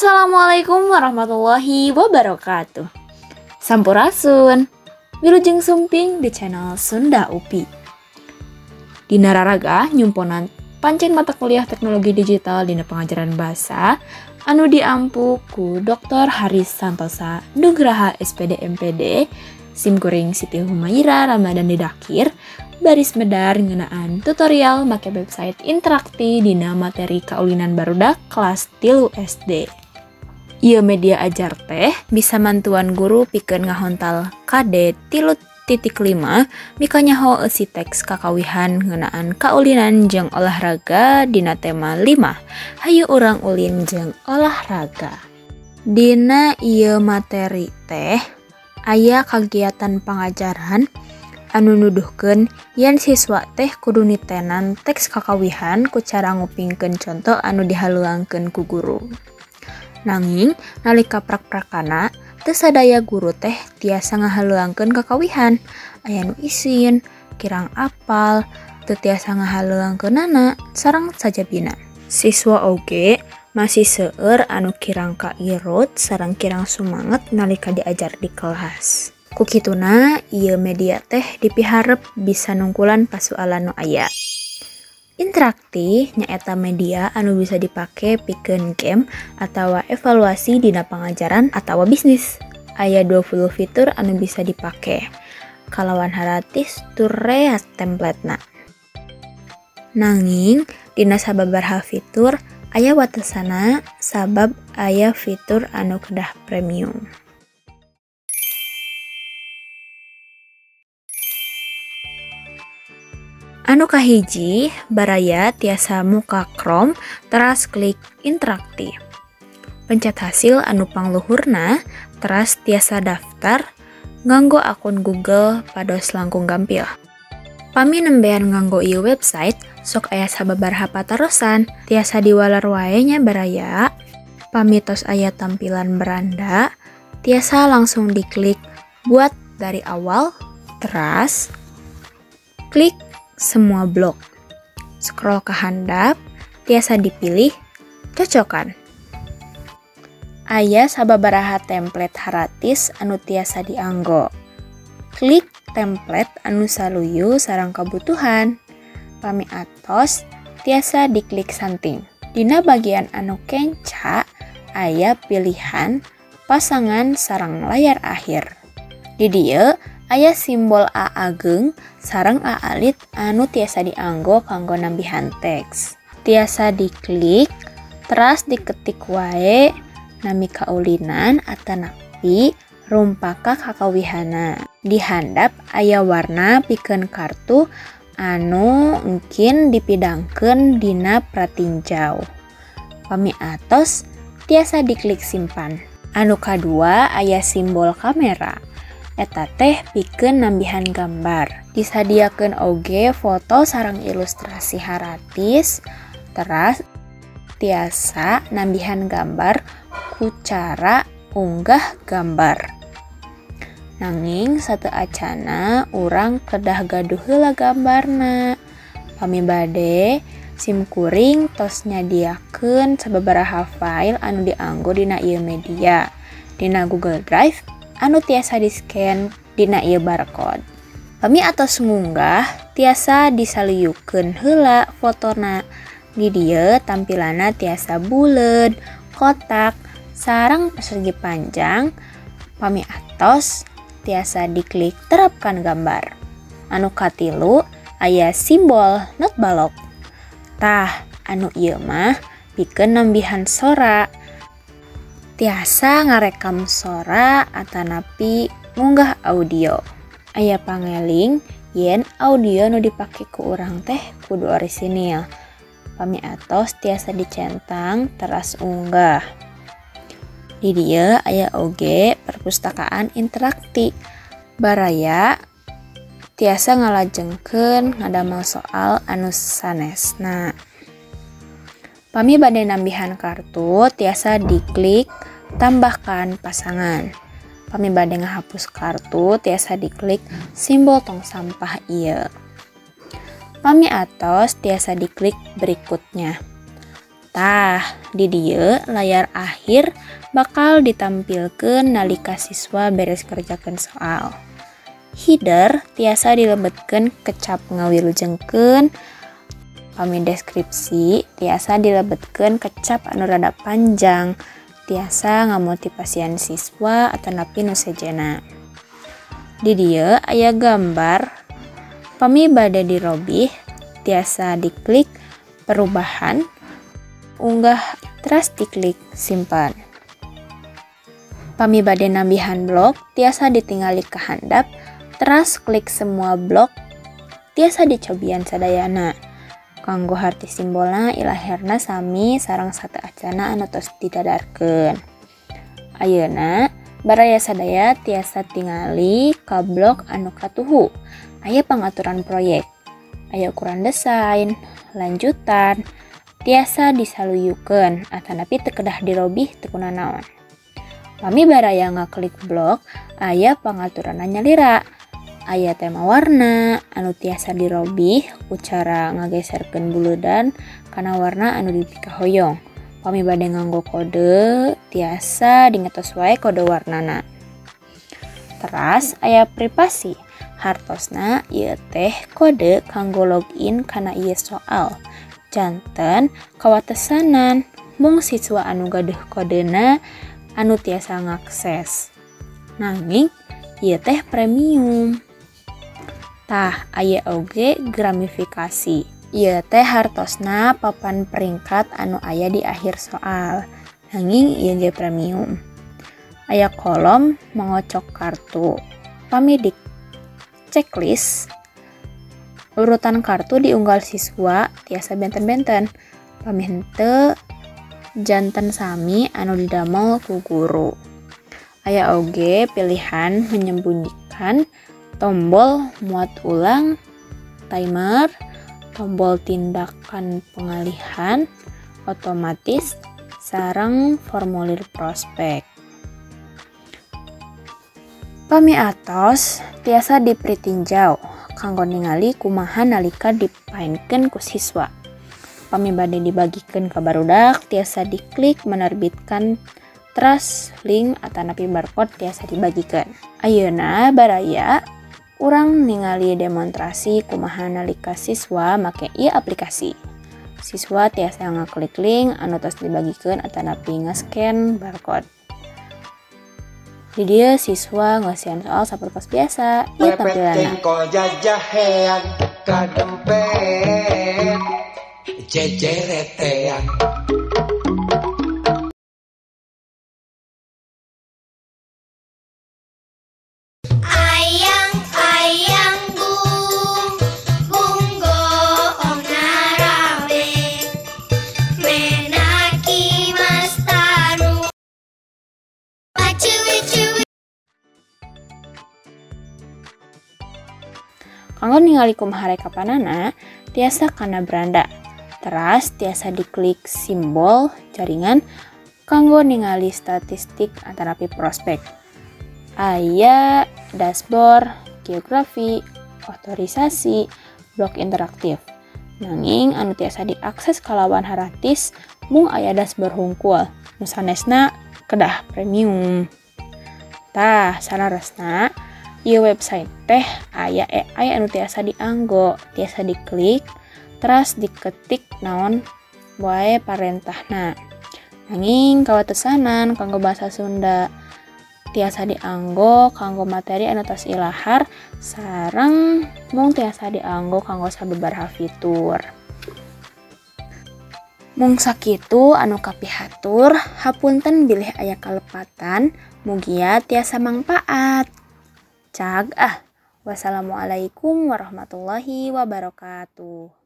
Assalamualaikum warahmatullahi wabarakatuh. Sampurasun. Wilujeng sumping di channel Sunda Upi. Dina raraga nyumponan pancen mata kuliah teknologi digital dina pengajaran bahasa anu diampu ku Dr. Haris Santosa Nugraha SPD MPD simkuring Siti Humaira Ramadan Didakir baris medar ngeunaan tutorial make website Interakti dina materi kaulinan barudak kelas 3 SD. Ieu media ajar teh bisa mantuan guru pikeun ngahontal KD 3.5 mika nyaho eusi teks kakawihan ngeunaan kaulinan jeung olahraga dina tema 5. Hayu urang ulin jeung olahraga. Dina ieu materi teh aya kagiatan pangajaran anu nuduhkeun yen siswa teh kudu nitenan teks kakawihan ku cara ngupingkeun conto anu dihaluangkeun ku guru. Nanging nalika prak-prakana teu sadaya guru teh tiasa ngahaluangkeun kakawihan, aya nu isin, kirang apal, teu tiasa ngahaluangkeunana sareng sajabina. Siswa oge masih seueur anu kirang kairut sareng kirang sumanget nalika diajar di kelas. Ku kituna ieu media teh dipiharep bisa nungkulan pasualan nu aya. Interakti nyaeta media anu bisa dipake pikeun game atawa evaluasi dina pangajaran atawa bisnis. Aya 20 fitur anu bisa dipake. Kalawan haratis tur reat templatena. Nanging dina sababaraha fitur aya watesana sabab aya fitur anu kedah premium. Anu kahiji, baraya tiasa muka Chrome teras klik Interakti. Pencet hasil anu pangluhurna teras tiasa daftar nganggo akun Google pados langkung gampil. Pami nembean nganggo ieu website, sok aya sababaraha patarosan, tiasa diwalar wae nya baraya. Pami tos aya tampilan beranda, tiasa langsung diklik buat dari awal, teras klik semua blok. Scroll ke handap, tiasa dipilih cocokan. Aya sababaraha template haratis anu tiasa dianggo. Klik template anu saluyu sareng kabutuhan. Pami atos tiasa diklik santing. Dina bagian anu kenca aya pilihan pasangan sareng layar akhir. Di dieu aya simbol A ageng sareng A alit anu tiasa dianggo kanggo nambihan teks. Tiasa diklik, teras diketik wae nami kaulinan atanapi rumpaka kakawihana. Di handap aya warna pikeun kartu anu engkin dipidangkeun dina pratinjau. Pami atos tiasa diklik simpan. Anu kadua aya simbol kamera. Eta teh pikeun nambihan gambar. Disadiakeun oge foto sareng ilustrasi haratis, teras tiasa nambihan gambar ku cara unggah gambar. Nanging sateuacana urang kedah gaduh heula gambarna. Pami bade sim kuring tos nyadiakeun sababaraha file anu dianggo dina ieu media dina Google Drive anu tiasa di-scan dina ieu barcode. Pami atos ngunggah tiasa disaluyukeun heula fotona. Di dieu tampilanna tiasa buleud, kotak, sareng persegi panjang. Pami atos tiasa diklik terapkan gambar. Anu katilu aya simbol not balok. Tah, anu ieu mah pikeun nambihan sora. Tiasa ngarekam sora atanapi ngunggah audio. Aya pangeling yen audio nu dipake ku urang teh kudu orisinil. Pami atos tiasa dicentang teras unggah. Di dieu aya oge perpustakaan Interakti. Baraya tiasa ngalajengkeun ngadamel soal anu sanesna. Pami bade nambihan kartu tiasa diklik tambahkan pasangan. Pami bade ngahapus kartu tiasa diklik simbol tong sampah ieu. Pami atos tiasa diklik berikutnya. Tah, di dieu layar akhir bakal ditampilkeun nalika siswa beres ngerjakeun soal. Header tiasa dilebetkeun kecap ngawilujengkeun. Pami deskripsi tiasa dilebetkeun kecap anu rada panjang, tiasa ngamotivasian siswa atanapi nu sejenna. Di dieu aya gambar, pami bade dirobih tiasa diklik perubahan, unggah teras diklik simpan. Pami bade nambihan blok tiasa ditingali ke handap, teras klik semua blok tiasa dicobian sadayana. Kanggo harti simbolna ilaherna sami sareng sateuacana anu tos didadarkeun. Ayeuna baraya sadaya tiasa tingali ka blok anu katuhu. Aya pangaturan proyek, aya ukuran desain, lanjutan, tiasa disaluyukeun atanapi teu kedah dirobih teu kunanaon. Pami baraya ngaklik blok, aya pangaturanna nyalira. Aya tema warna anu tiasa dirobih ku cara ngageserkeun buludan kana warna anu dipikahoyong. Pami bade nganggo kode tiasa dingetos wae kode warnana. Teras aya privasi, hartosna ieu teh kode kanggo login kana ieu soal. Janten kawatesanan mung siswa anu gaduh kodena anu tiasa ngakses. Nanging ieu teh premium. Tah, aya oge gramifikasi. Ieu teh hartosna papan peringkat anu aya di akhir soal. Nanging ieu ge premium. Aya kolom mengocok kartu. Pami di checklist urutan kartu diunggal siswa tiasa benten-benten. Pami henteu janten sami anu didamel ku guru. Aya oge pilihan menyembunyikan tombol muat ulang, timer, tombol tindakan pengalihan otomatis, sareng formulir prospek. Pami atos tiasa dipritinjau kanggo ningali kumaha nalika dipaenkeun ku siswa. Pami bade dibagikeun ka barudak tiasa diklik menerbitkan teras link atanapi barcode tiasa dibagikeun. Ayeuna baraya urang ningali demonstrasi kumaha nalika siswa make ieu aplikasi. Siswa tiasa ngaklik link anu tos dibagikeun atanapi nge-scan barcode. Di dieu siswa ngasihan soal sapertos biasa, ieu tampilanna. Jengkol jajahean kadempet ceceretean. Ayang ayang bung bung goong narawe menaki mas tanu acuwi cuwi. Kanggo ningali kumaha rekapanana tiasa kana beranda. Teras tiasa diklik simbol jaringan kanggo ningali statistik antarapi prospek. Aya dashboard, geografi, otorisasi, blok interaktif. Nanging anu tiasa diakses kalawan haratis mung aya dashboard hungkul. Nu sanesna kedah premium. Tah, saleresna ieu website teh aya AI anu tiasa dianggo, tiasa diklik, teras diketik naon wae parentahna. Nanging kawatesanan kanggo bahasa Sunda tiasa dianggo kanggo materi anu tos ilahar sareng mung tiasa dianggo kanggo sababaraha fitur. Mung sakitu anu kapihatur, hapunten bilih aya kalepatan, mugia tiasa mangpaat. Cag ah. Wassalamualaikum warahmatullahi wabarakatuh.